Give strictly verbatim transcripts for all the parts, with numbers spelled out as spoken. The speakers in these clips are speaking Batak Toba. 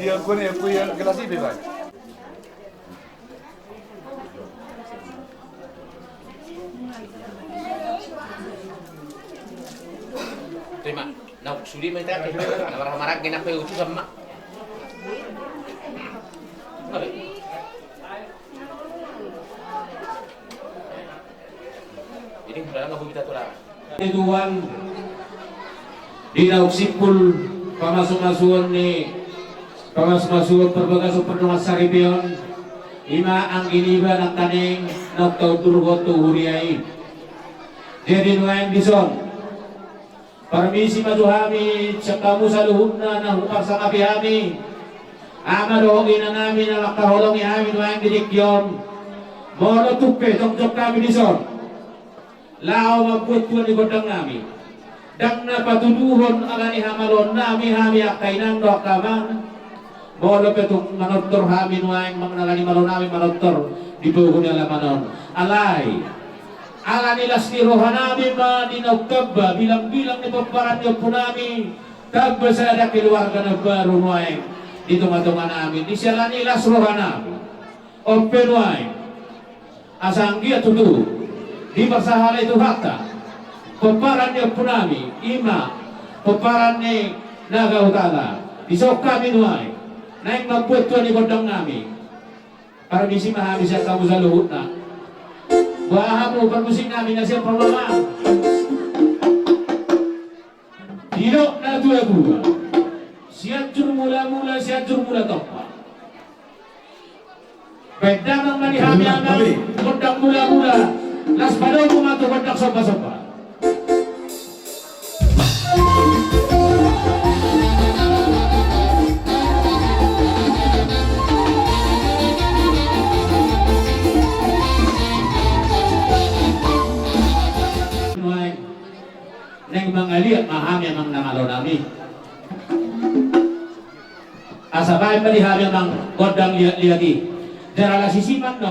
Dia gue nih, gue yang gelas ini, Bang. Terima. Nau, sude ma ita, na marhamaranggi na pe utusan ma. Jadi, udah nggak bisa tuh lah. Tuhan, di naung simpul pamasumasuon ni, pamasumasuon parbagason pardongan saripeon, ima anggi niba nangkaning naung taundurhon tu huria i. Jadi nuaeng dison, parmisi ma tu hami sian hamu saluhutna na huparsangapi hami, ama dohot ina nami na mangkaholongi hami nuaeng di tingki on. Molo tung pe jongjong hami dison laho mambuat tua ni gondang nami, ndang na patuduhon ala ni hamaloon nami hami angka inang dohot angka amang. Molo pe tung manortor hami nuaeng manang ala ni malo nami manortor di pogu ni alaman on, alai ala ni las ni roha nami ma di naung tamba bilangbilang ni pomparan ni ompu nami, tamba sada keluarga na baru nuaeng di tongatonga nami, di siala ni las roha nami. On pe nuaeng, asa anggiat tutu diparsahalai Tuhanta pomparan ni ompu nami, ima pomparan ni Naga Hutala. Dison hami nuaeng naeng mambuat tua ni gondang nami. Parmisi ma hami sian hamu saluhutna. Boha hamu parmusik nami na sian Pamamang. Didok natuatua, Sianjur Mulamula, Sianjur Mula Tompa. Baen damang ma di hami amang gondang mulamula, laos padomu ma tu gondang sombasomba. Naeng mangaliat ma hami amang na malo nami. Asa baen ma di hami amang gondang liatliat i. Jala las i siman do.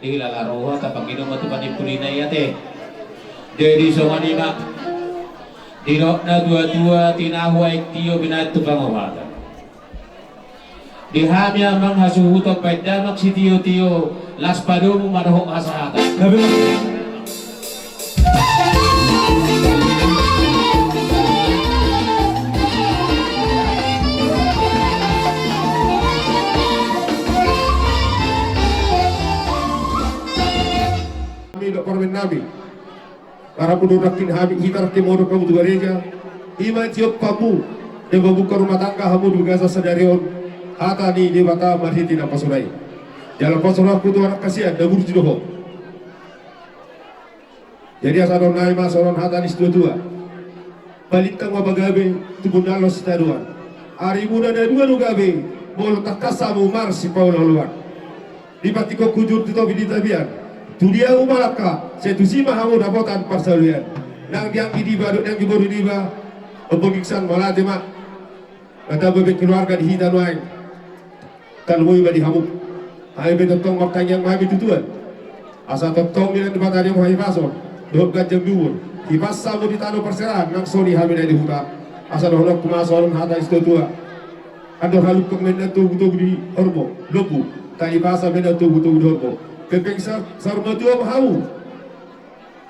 Hilala roha tapangido ma tu panimpulina i ate. Jadi songon i ma. Didok na tua-tua tinahu aek tio binahen tu pangohatan. Di hami amang hasuhuton baen damang sitio-tio, las padomu ma dohot hasahatan. Hami dohot parumaen nami. Rap modom nangkin hami, hita nangkin modom hamu tu gareja. I ma tiop hamu, na mambuka rumah tangga hamu di bagasan sadari on. Hata ni Debata marhite nampuna i. Jala pasahatonku tu anak hasian na burju do ho. Jadi asa dohonon nami ma songon hata ni situa-tua. Balintang ma pagabe, tubu na loas sitadoan. Arimuna na dua do gabe, molo tangkas hamu marsipaolo-oloan. Di patik hujur tu topi ni tapian. Tu dia hamu mangalangka, sai tusi ma hamu dapotan parsaulian. Nang di anggi niba dohot nang di boru niba, ompung iksan mauliate ma. Nang tabo pe keluarga di hita nuaeng. Tarlumobi ma di hamu. Hami pe tongtong martangiang ma hami tu Tuhan. Asa tongtong nian Debata di hamu hahipason dohot ganjang ni umur. Hipas hamu di tano parserahan nang songon i hami na di huta. Asa dohononku ma songon hata ni situa-tua. Andor halungkung ma inna togu-togu di horbo, lombu. Talipasa ma inna togu-togu di horbo. Pepeng sa-, saur matua ma hamu.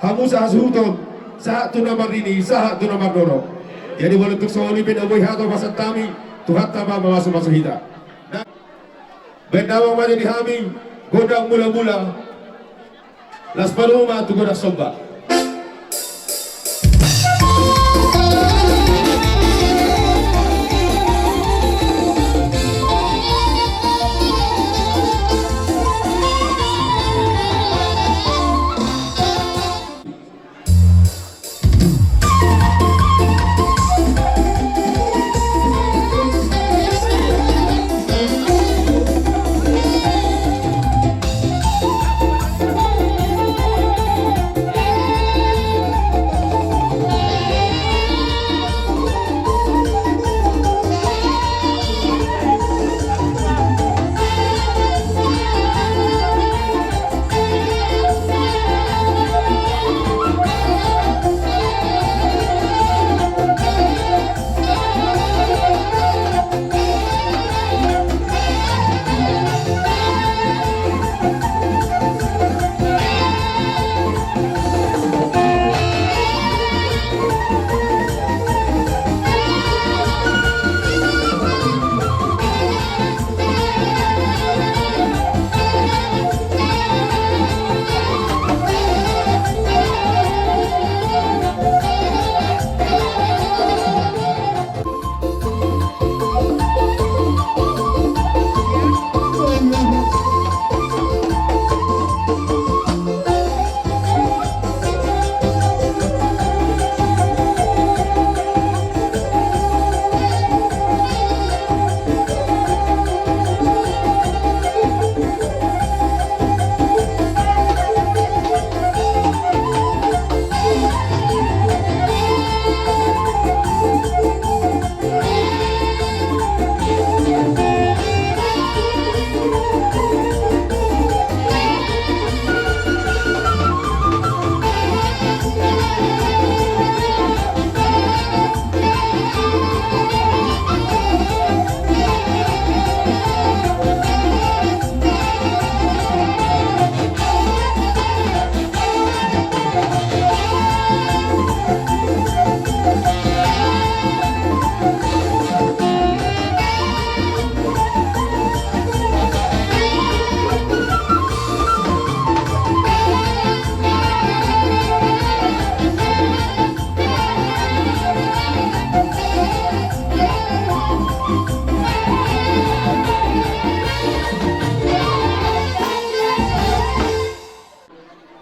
Hamu sahasuhuton, sahat tu na marnini, sahat tu na marnono. Jadi molo tung songon i pe na boi hata pasahat hami, Tuhanta ma mamasu-masu hita. Baen damang ma jadi hami gondang mula-mula. Las padomu ma tu gondang somba.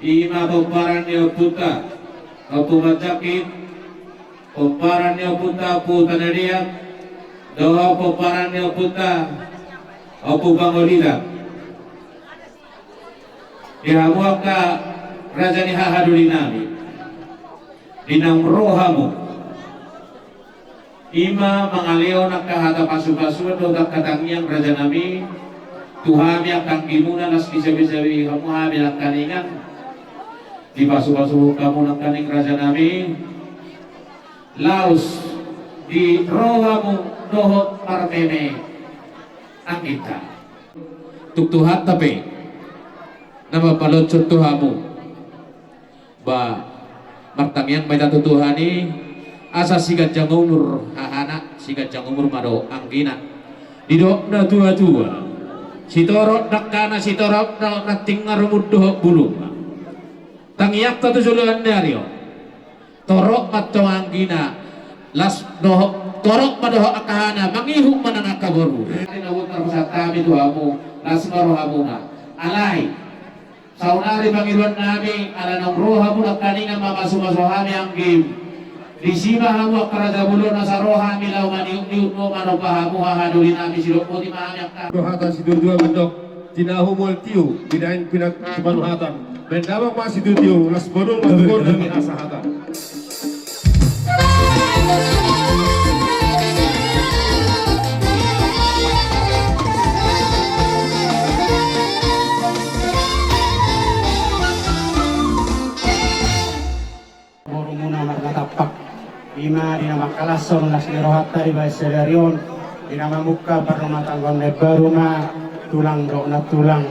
I ma pomparan ni ompunta, Ompu Manjangkit, pomparan ni ompunta Ompu Tanadeak, dohot pomparan ni ompunta Ompu Pangolitan. Di hamu angka raja ni haha doli nami, di naung ro hamu, i ma mangalehon angka hata pasu-pasuan dohot angka tangiang raja nami, Tu hami angka anggimuna, las disabe-sabe hamu hami nangkaningan, dipasupasu hamu nangkaning raja nami, laos di rohamu dohot marmeme angginta. Tung Tuhanta pe na mamaloncon tu hamu. Ba, martangiang ma hita tu Tuhan i, asa siganjang umur hahana, siganjang umur ma dohot anggina. Didok na tua-tua, sitorop nangkana, sitorop na ranting, arumut dohot bulungna. Tangiangta tu joloan ni ari on, torop ma antong anggina, las dohot, torop ma dohot angka hahana, mangihut ma nang angka boru. Ari na boi tarpasahat hami tu hamu, las ma rohamuna. Alai saonari pangidoan nami, ala naung ro hamu nangkaningan mamasumasu hami anggim. Disi ma hamu angka raja bolon, asa ro hami laho maniutniut, manomba hamu haha doli nami. Sidok boti ma hami angka. Rohata situa-tua mandok: Tinahu mual tiu, binahen pinat tu panuhatan. Baen damang ma situtu, las bodol ma tu gondang ni hasahatan. Borumuna marnatampak, i ma di na mangkalashon las ni rohanta di bagasan sadari on, di na mamungka parrumatanggaon na imbaru ma tulang dohot nantulang.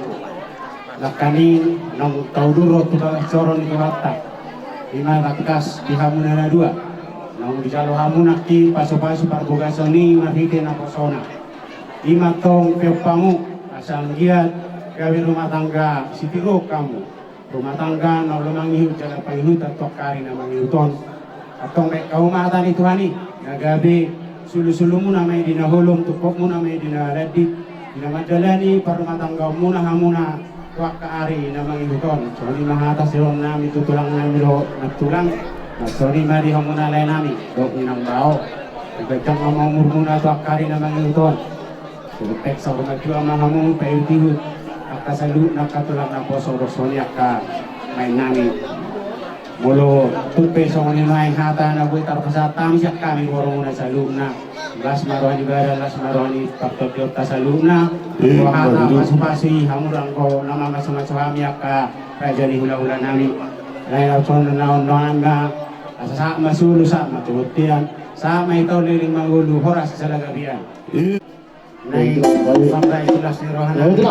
Nangkaning naung taudur ro tu bagas joro ni Tuhanta, i ma tangkas di hamuna na dua, naung dijalo hamu nangkin pasupasu parbagason i marhite naposona. I ma antong peop hamu, asa anggiat gabe rumah tangga sitiruon hamu. Rumah tangga na olo mangihut jala pangihutan tu angka ari na mangihut on. Antong baen hamu ma hata ni Tuhan i, na gabe sulusulumuna ma i di na holom, tungkotmuna ma i di na landit, di na mandalani parrumatanggaonmuna hamuna tu angka ari na mangihut on. Songon i ma hata sidohonon nami tu tulang nami dohot nantulang. Songon i ma di hamuna lae nami dohot inang bao. Diganjang ma umurmuna tu angka ari na mangihut on. Surutek saur matua ma hamu paihutihut angka saluhutna angka tulang naposo dohot songon i angka lae nami. Molo tung pe songon i nuaeng hata na boi tarpasahat hami sian hami borumuna saluhutna, las ma roha ni badan, las ma roha ni partondionta saluhutna. Rohata pasupasu i hamu do anggo na mamasumasu hami angka raja ni hulahula nami. Lae na songon na on nuaeng ma, asa sahat ma solu, sahat ma tu bontean, sahat ma hita on leleng mangolu horas sisala gabean. Naeng mambahen las ni roha nami.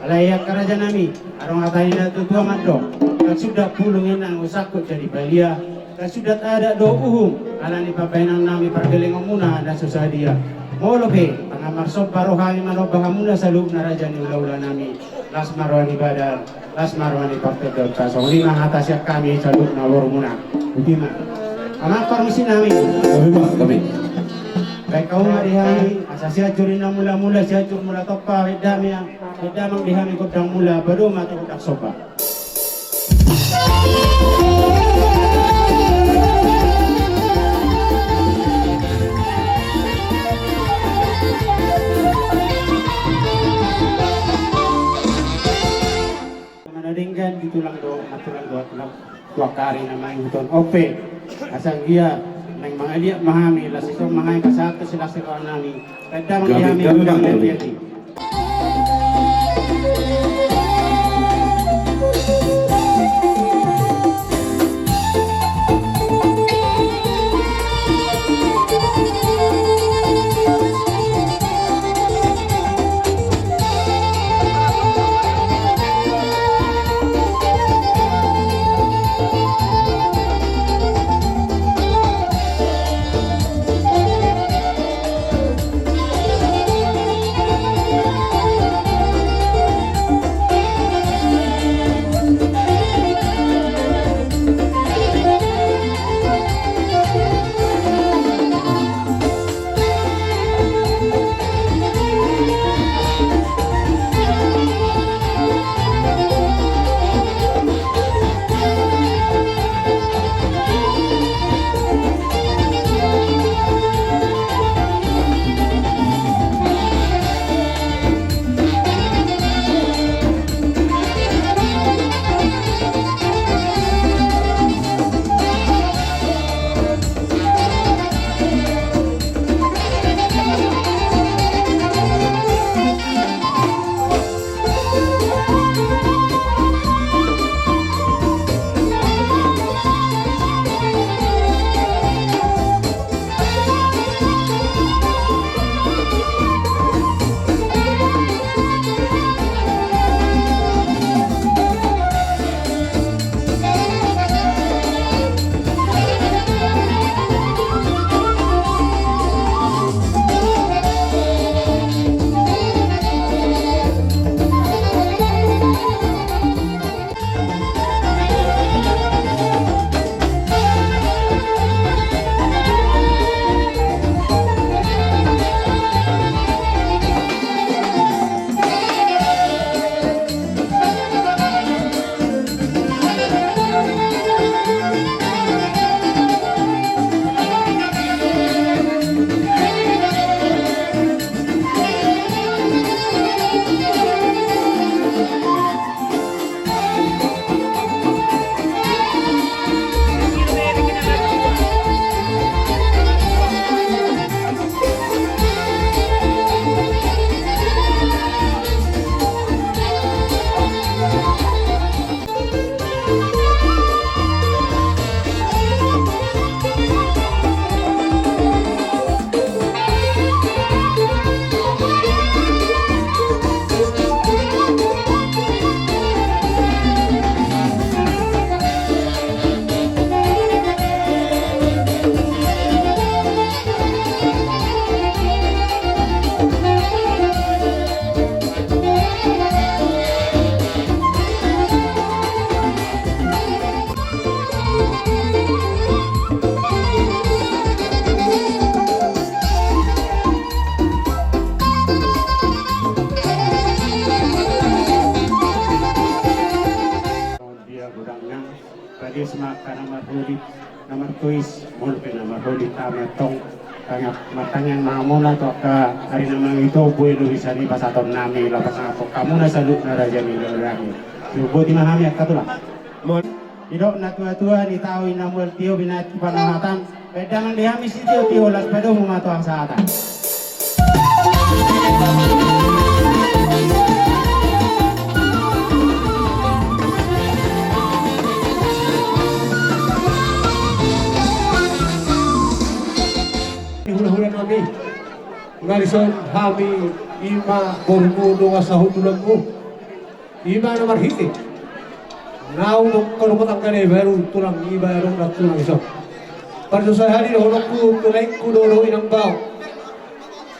Alai angka raja nami, adong hata ni natuatua mandok: Ndang sundat pulung inna, ndang sangkut jadi palia. Ndang sundat adat dohot uhum, ala ni pambahenan nami pargellengonmuna na so sadia. Molo pe tangan marsomba ro hami manomba hamuna saluhutna raja ni hulahula nami, las ma roha ni badan, las ma roha ni partondionta. Songon i ma hata sian hami saluhutna borumuna. Boti ma. Amang parmusik nami. Gabe ma, gabe. Baen hamu ma di hami, asa Sianjur Inang Mulamula, Sianjur Mula Tompa, baen damang, baen damang di hami gondang mula, padomu ma tu gondang somba. Mana denggan di tulang dohot nantulang dohot tulang tu angka ari na mangihut on. On pe, asa anggiat naeng mangaliat ma hami, las i, songon i ma hami pasahat tu silas ni roha nami. Baen damang di hami gondang na liat i. Angka na marholi, na martois, molo pe na marholi hami antong, tangiang, martangiang ma hamuna tu angka ari na mangihut, boi do bisa dipasahaton nami lapasan tu hamuna saluhutna raja ni hulahula nami. Boti ma hami angka tulang. Didok na tuatua, ni tao i na mual tio, binati panahatan. Baen damang di hami sitio-tio, laos padomu ma tu hami sahatan. Di hulahula nami, na dison hami, i ma borungmu, dongan sahundulanmu. I ma na marhite naung mangkarumatangga na imbaru tulang iba dohot nantulang dison. Parjolo sahali dohononku tu laengku dohot inang bao.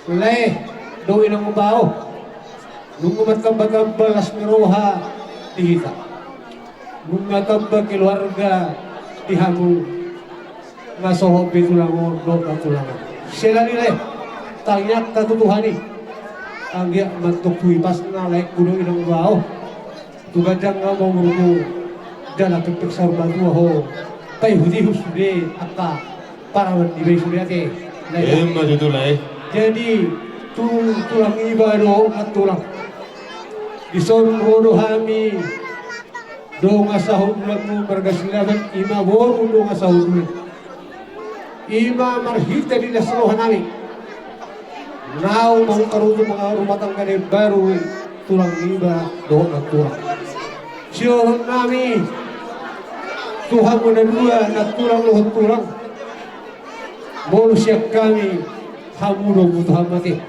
Lae dohot inang bao, nunga martambatamba las ni roha di hita. Nunga tamba keluarga di hamu. Nga so hot be tulang on dohot nantulang on. Siala ni i, tangiangta tu Tuhan i. Anggiat ma antong tu ipasna laengku dohot inang bao. Tu ganjang ma umurmu, jala pekpek saur matua ho. Paihut-ihut sude angka parawan niba i sude ate. Emma tutu lae. Jadi tu tulang iba dohot nantulang, dison ro do hami. Dongan sahundulanmu marga Silaban, i ma boru dongan sahundulan. I ma marhite di las roha nami naung mangkarumatangga na imbaru tulang iba dohot nantulang. Sihohot nami tu hamu na dua, nantulang dohot tulang. Molo sian hami, hamu do butuhon mate.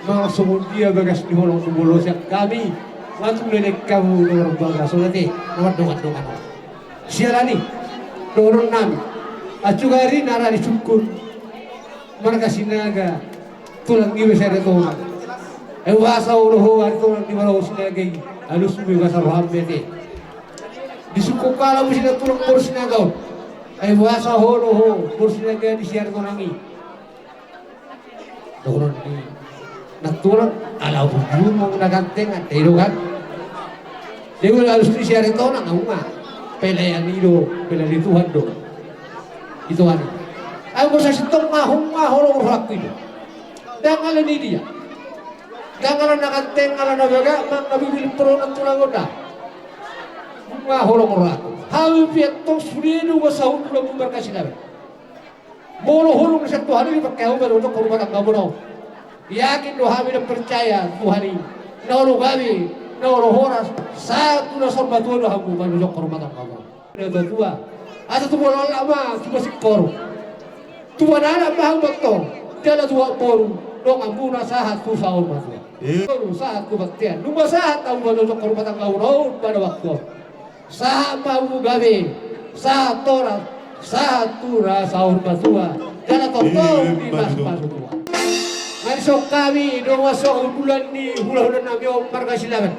Manang songon dia bagas ni holong, molo sian hami, nga tung leleng hamu na marbagason ate, na mardongan-dongan on. Siala ni i, dohonon nami, ancuga ari na ra disungkun marga Sinaga tulang iba si Aritonang. Ai boasa olo ho Aritonang di manoa Sinaga i, alus muse basa roham be ate. Disungkun halak muse nantulang boru Sinaga on. Ai boasa olo ho boru Sinaga di si Aritonang i. Dohonon ni nantulang, ala bujur ma na ganteng, ate, i do kan. Dia udah alus ni si Aritonang, au nga. Pelean i do, pelean ni Tuhan do. I Tuhan i. Ai boasa sintong nga, nga holong rohangku i do. Ndang ala ni dia. Ndang ala na ganteng, ala na bagak, manang na bibili pro nantulang on da. Nga holong rohangku. Hami pe antong sude dongan sahundulanmu marga Sinaga. Molo holong na sian Tuhan i, dipangke hamu manojok rumah tanggamuna on. Yakin do hami na percaya Tuhan i, na olo gabe, na olo horas, sahat tu na saur matua do hamu manojok rumah tanggamuna on. Na tuatua, asa tubuan anak ma tubuan singkoru. Tubuan anak ma hamu antong, jala tubuan boru, donganmuna sahat tu saur matua. Boru sahat tu bontean, nunga sahat hamu manojok rumah tanggamuna on pada waktu on. Sahat ma hamu gabe, sahat horas, sahat tu na saur matua. Jala tongtong dipasu-pasu Tuhan. Nga dison hami dongan sahundulan ni hulahula nami on marga Silaban.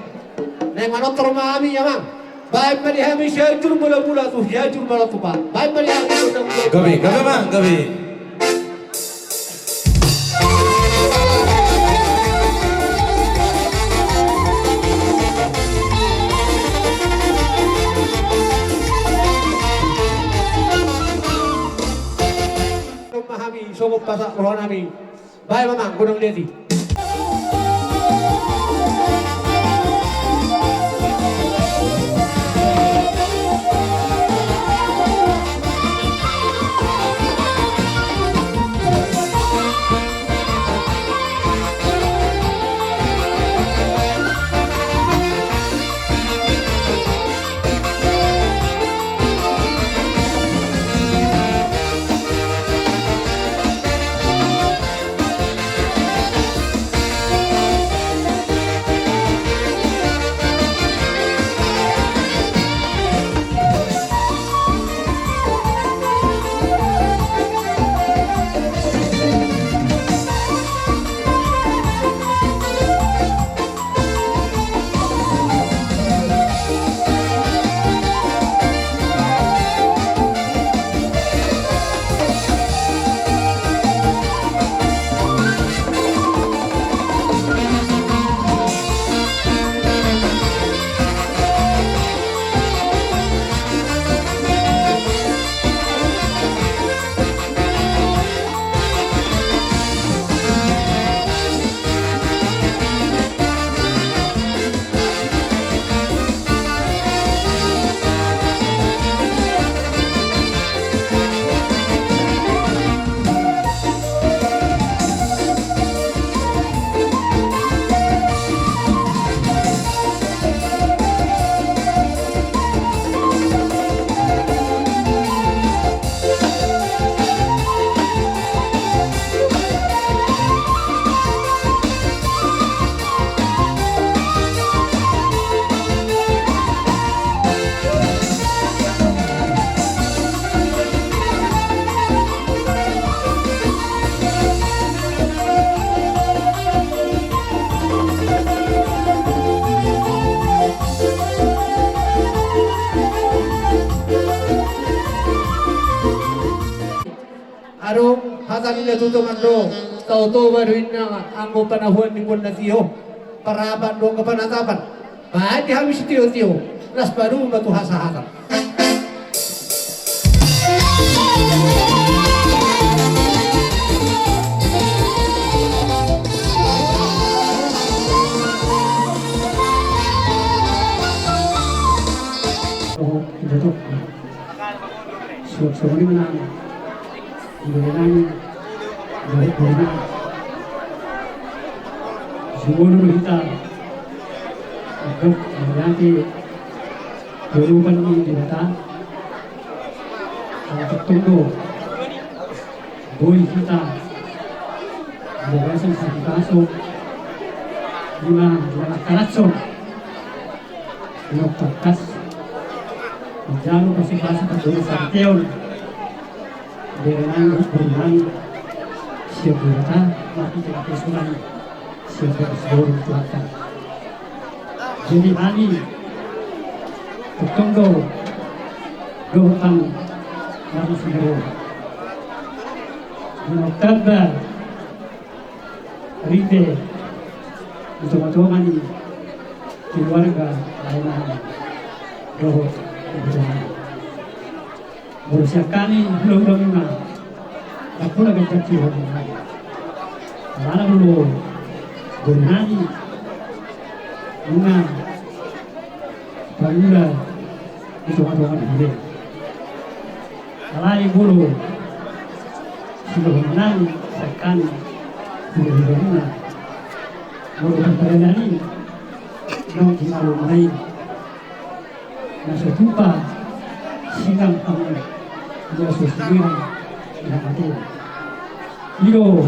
Naeng manortor ma hami, amang. Baen ma di hami Sianjur Mulamula tu Sianjur Mula Tupa. Baen ma di hami gondang mula. Gabe, gabe, amang, gabe. Hami songon pasak roha nami. Baen ma, amang, gondang liat i. Inna tutu mandok, Tao Toba do inna anggo panahuan ni bona tio. Parapan do anggo panatapan. Baen di hami sitiotio, las palu ma tu hasahatan. Oh, itu tuh. Suap songon i ma nang di bere nami dohot boru nami. Jumolo do hita mandok mauliate tu adopan ni Debata. Ala tongtong do boi hita di bagasan sahitaso ima di na mangkalashon. Nunga tangkas manjalo pasupasu pardongansaripeon bere nami dohot boru nami sian Debata, marhite na pe sonari sian boru siboru tu angka. Jadi hami tongtong do dohot hamu na marsiboru, nunga tamba ride di tongatonga ni keluarga lae nami dohot keluarga. Molo sian hami hulahula muna, ndang pola ganjang tu hulahula nami. Alana molo boru nami nunga pangula di tongatonga ni hulahula. Alai molo sidohonon nami sian hami hulahula muna, molo pardalanan i naung di malum na i, na so tupa sinang hamu, ia so sinirang di hamatean. I do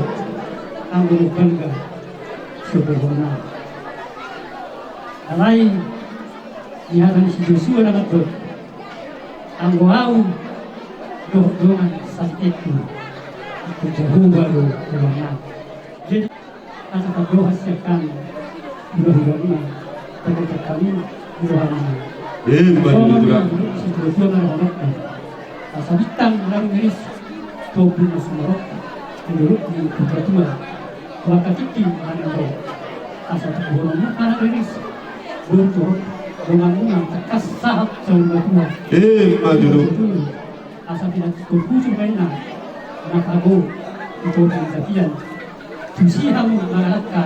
anggo na balga sidohonon nami. Alai di hata ni si Josua na mandok, anggo ahu dohot dongan saripeonku, anggo Jahowa do Tuhan nami. Jadi asa tangkas sian hami hulahula muna, tangkas hami hulahula muna. Emma tutu. Songon i ma si Josua na dohononku. Asa bintang na rumiris tu ombun na sumorop di dolok ni Purbatua, tu angka tingki na naeng ro. Asa tu borumu na riris, boru tu donganmu na tangkas sahat saur matua. Emma tutu. Asa pinantikhon hujur ma inna na pago di toru ni tapian. Tusi hamu mangalangka,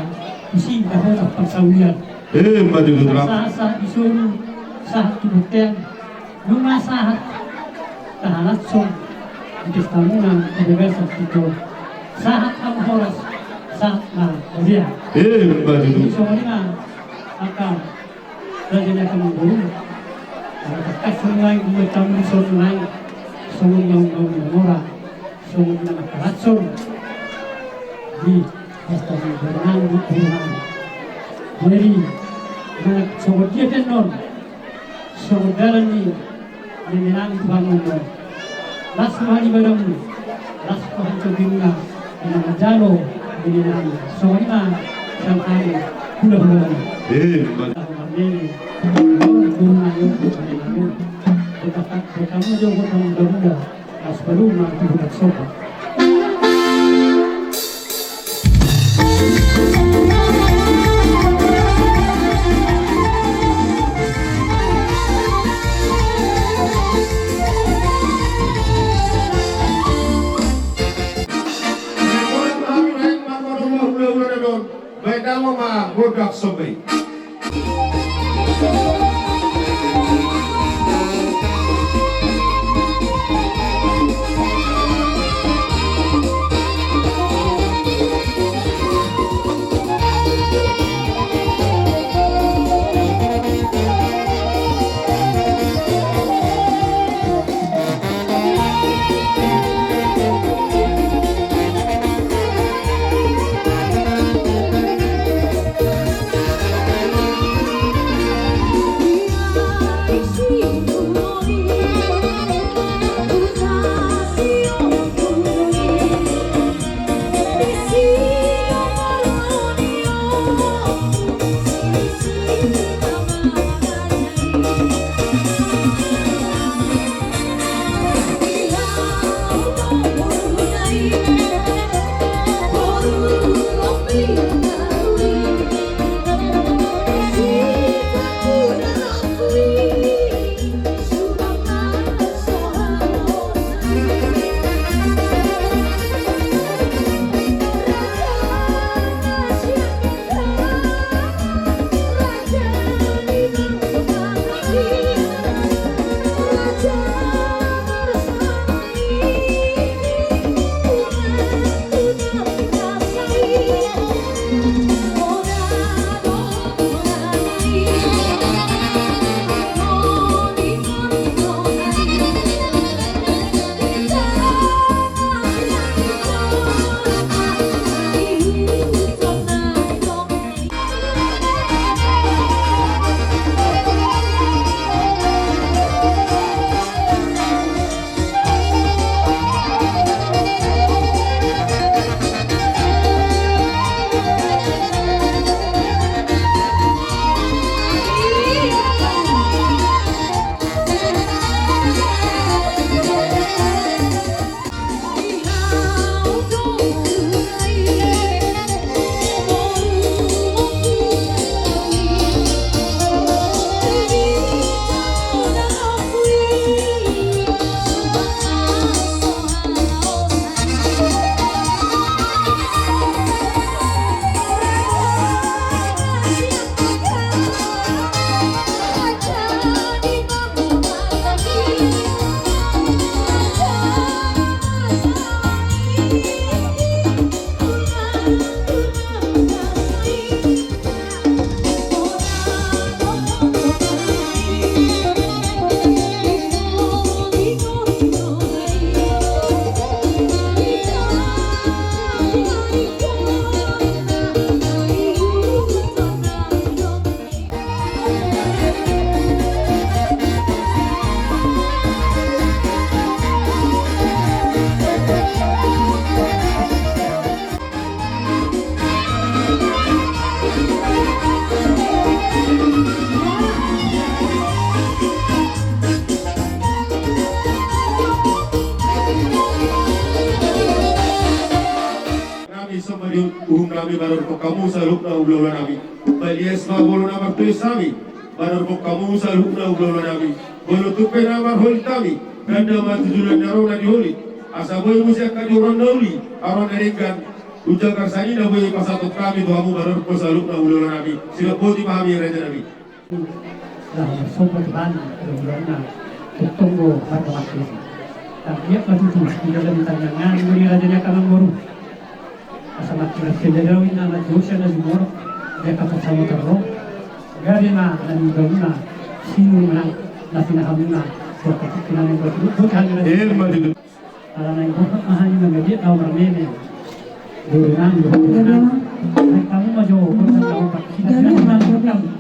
tusi dapotan parsaulian. Emma tutu. Sahat-sahat di solu, sahat tu bontean. Nunga sahat tahalashon di pestamuna di bagasan sitio. Sahat hamu horas, sahat ma huria. Emma tutu. Jadi songon i ma angka raja ni angka namboru. Ala tangkas songon nai, buat hamu songon nai, songon naung-naung na mora, songon na mangkalashon di pesta ni boru nami dohot boru nami. Jadi manang songon dia pe annon, songon dalan ni nene nami tu hamu annon, las roha ni badanmu, las roha ni tondimuna, na manjalo nene nami. Songon i ma sian hami hulahula nami. Emma. Tahu mandele. Boru nami, boru nami. Boru nami, boru nami. Las palu ma tu Batak Sopa. Baen damang ma gondang somba i. Mandorongkon hamu saluhutna hulahula nami. Balias ma molo na martois hami. Mandorongkon hamu saluhutna hulahula nami. Molo tung pe na marholit hami, ganda ma tu joloan na ro na di holit. Asa boi muse angka di roha na uli, roha na denggan, tu jagar sahali na boi pasahathon hami tu hamu mandorongkon saluhutna hulahula nami. Sidok boti ma hami raja nami. Laho marsomba tu Tuhan, mudah-mudahan na tongtong do marga marga. Tapi ia pasti tu, di dalam tangan, di raja ni angka namboru. Asa marga marga, jadi rawi na, na dosa na jumor, dia kapal sama terro. Gari na, na ninggalna, sinu menang, na pinahamna, buat kaki na ninggal, buat kaki na. Eh, maju. Ala naeng borhat ma hami mangaliat laho marmeme. Dulu nang, dulu nang. Naeng hamu ma jo, borhat laho marmeme.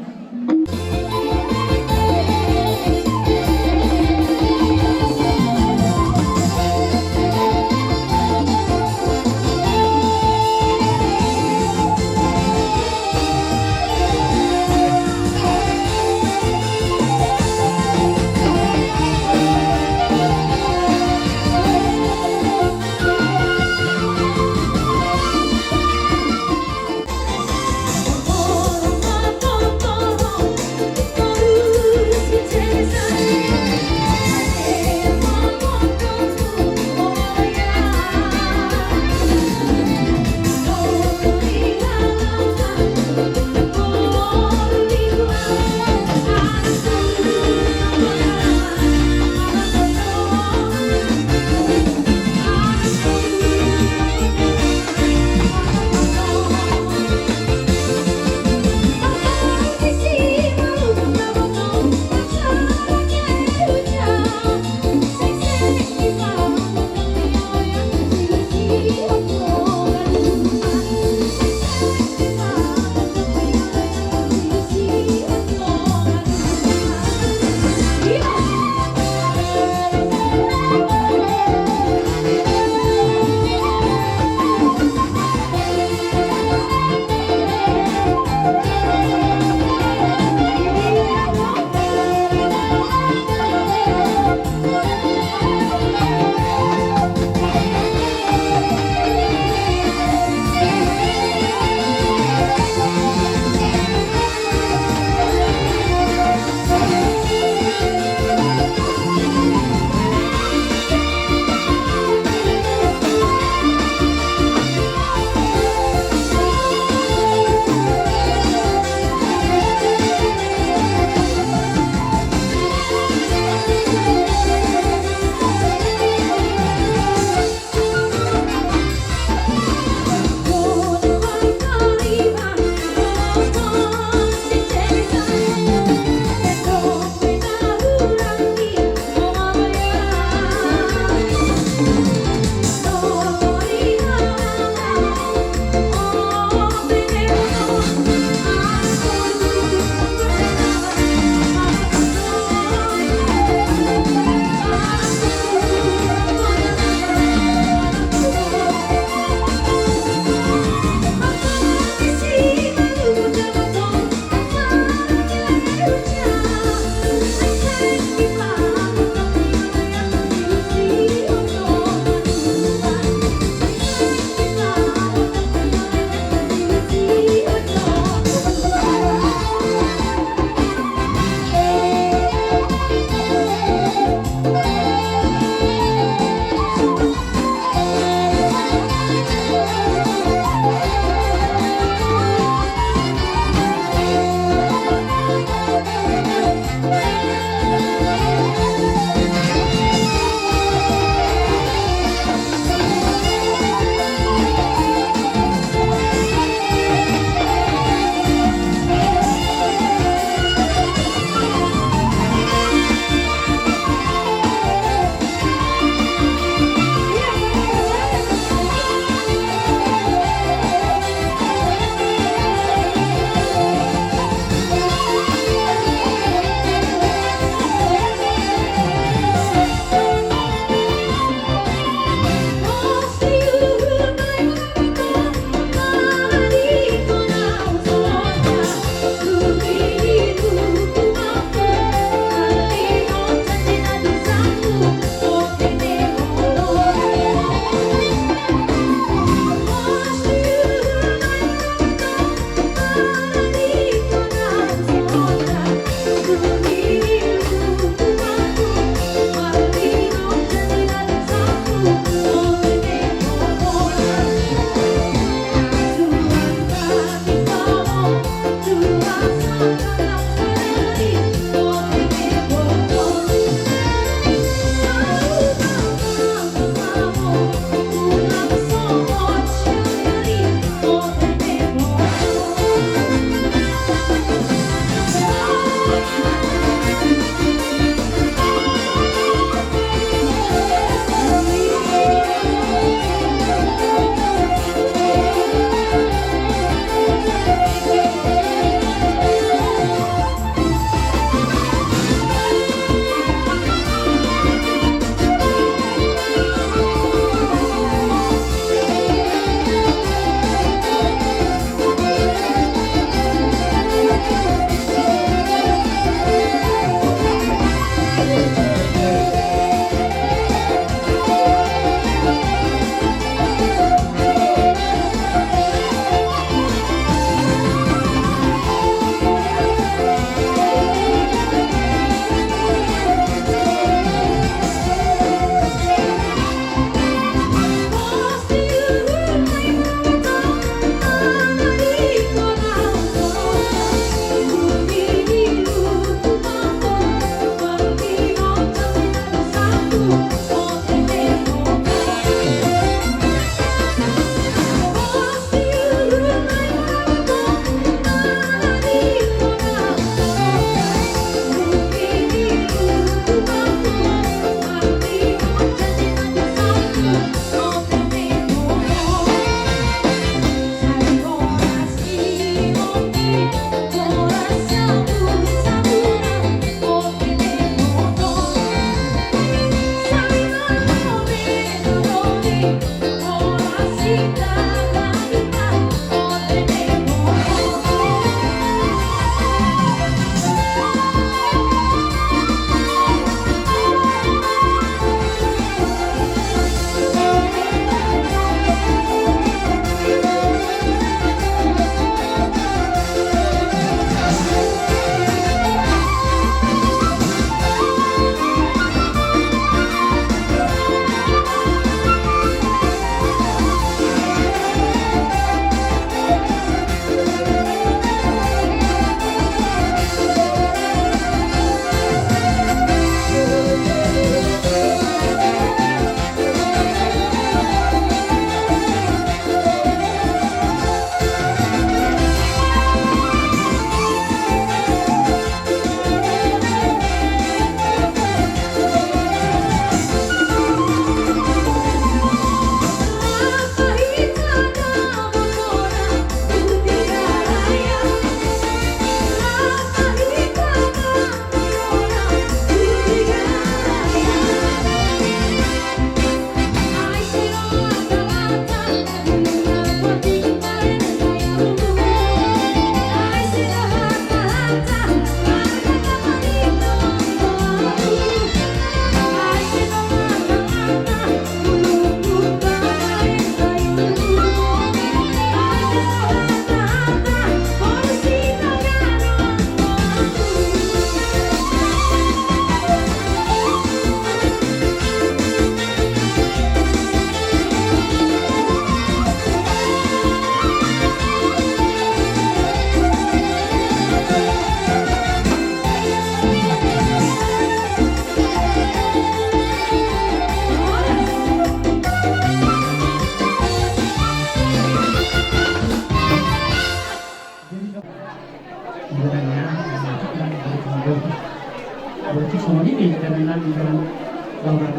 Berarti songon i do, berarti songon i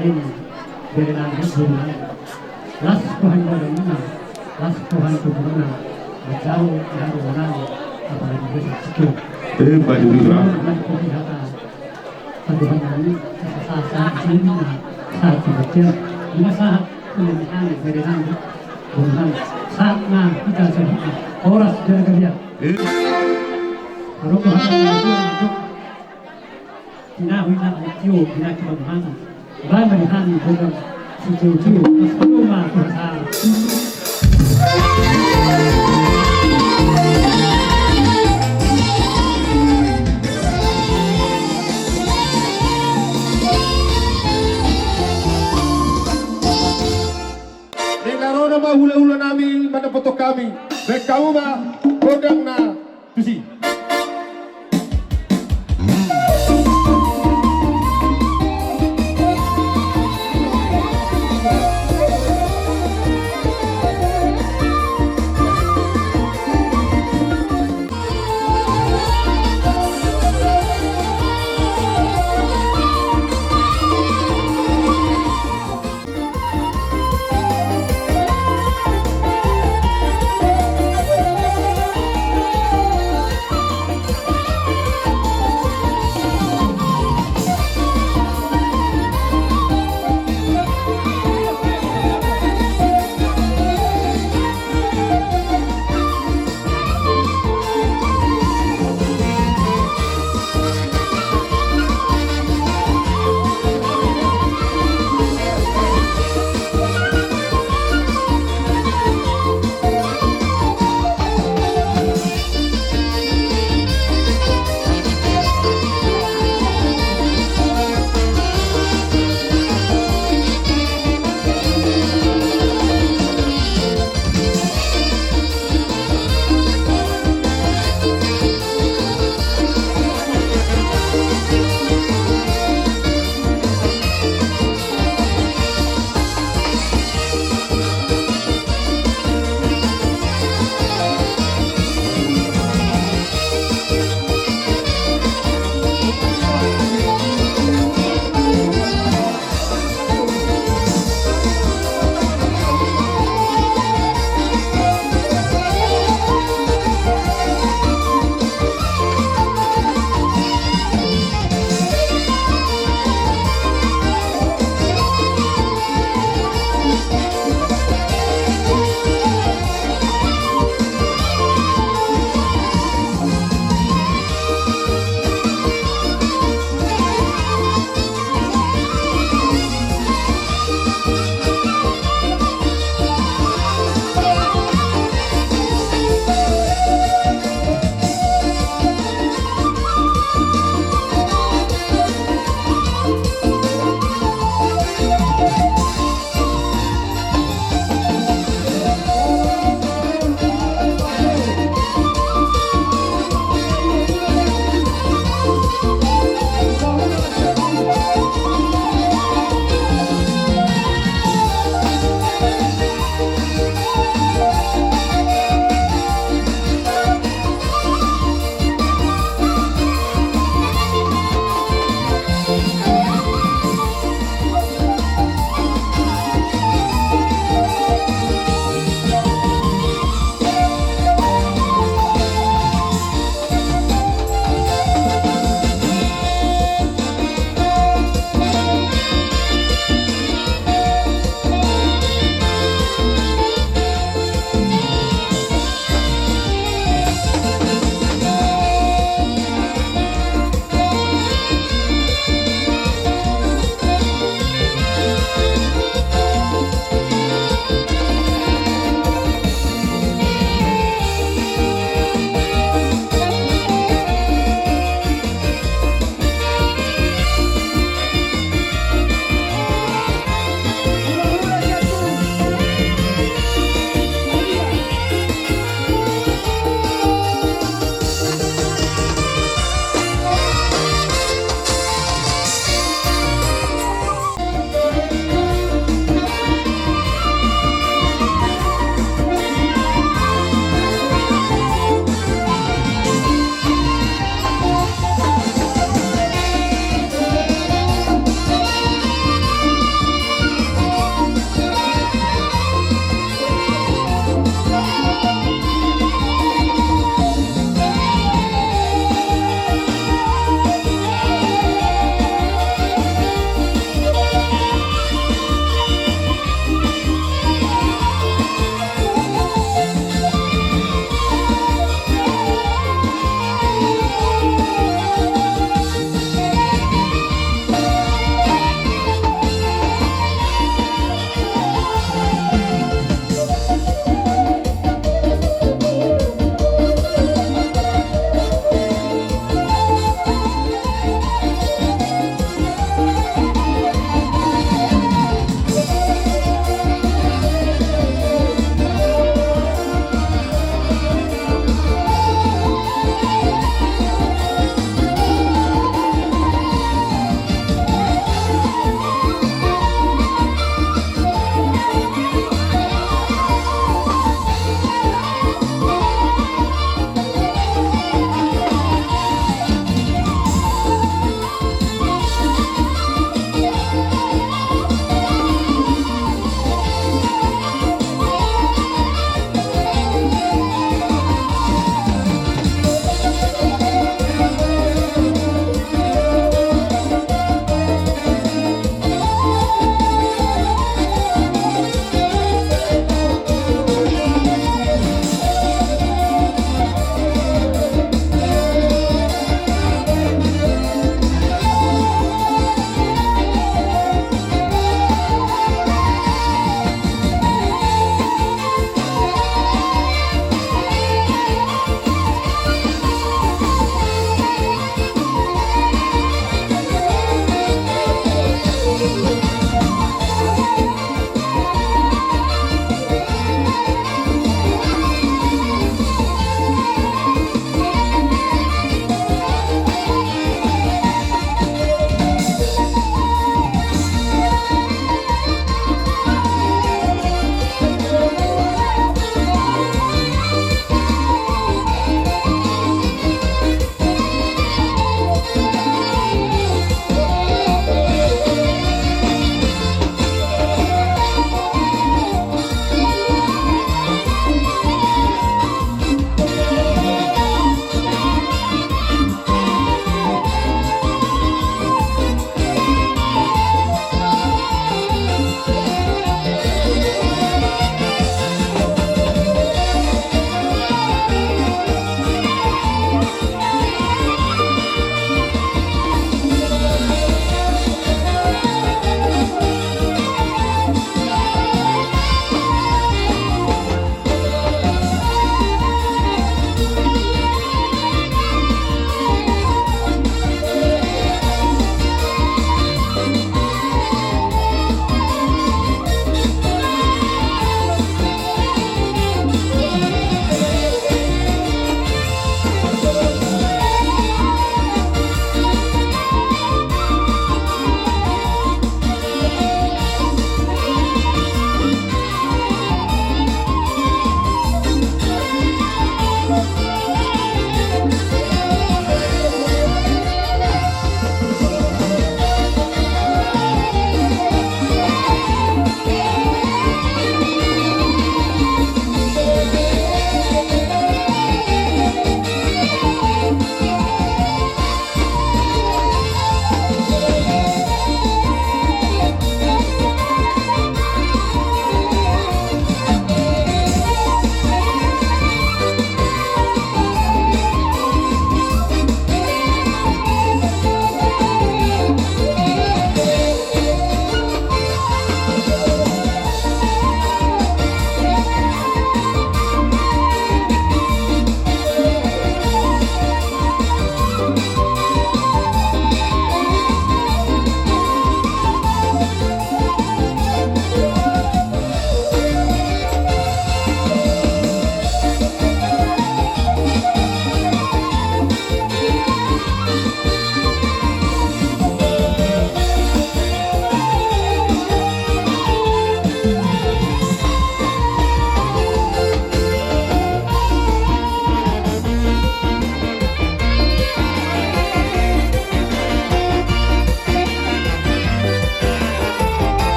do, berarti songon i do. Las Tuhan badanna, las Tuhan tubuhna, manjalo di haruanan, apalagi bisa sakit. Eh, baju juga. Tuhan nami, sahat-sahat, sahat-sahat, sahat-sahat, sahat-sahat, sahat-sahat, sahat-sahat, sahat-sahat, horas, jala gabe. Eh. Ro, ro, ro, ro, ro. Hinahu, hinahu, tio, hinahu, hinahu. Bang, bang, hinahu, bang, bang. Tio, tio, tio. Astagfirullah, Tuhan. Nang na ro nama hulahula nami mandapothon hami. Baen hamu ma gondang na tusi.